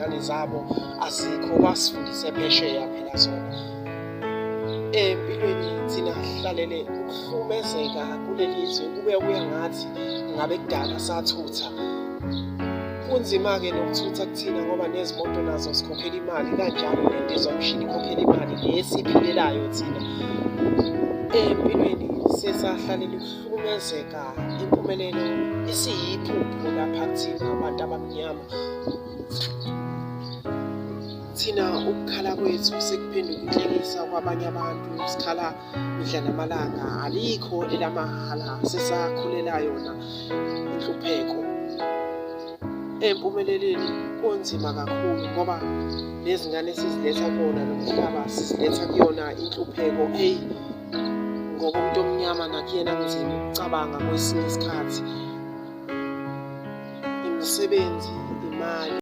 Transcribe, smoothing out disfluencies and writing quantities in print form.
Izingane zabo azikho, basifundise phesheya phela zona. Empilweni thina sihlalele ukuhlukumezeka kuleli zwe, kube kuya ngathi ngabe kudala sathutha. Kunzima-ke nokuthutha kuthina ngoba nezimoto nazo zikhokhela imali kanjalo nendizamshini ikhokhela imali le esiyiphilelayo thina. Empilweni sesahlalela ukuhlukumezeka, impumelelo isiyiphupho lapha kuthina abantu abamnyama. Thina ukukhala kwethu sekuphenduka inhlekisa kwabanye abantu, sikhala mihla namalanga, alikho elamahhala, sesakhulela yona inhlupheko. Empumelelweni kunzima kakhulu ngoba nezingane esiziletha kuwona lo mhlaba siziletha kuyona inhlupheko, eyi ngoba umuntu omnyama nakuyena kunzima ukucabanga kwesinye isikhathi. Imisebenzi, imali.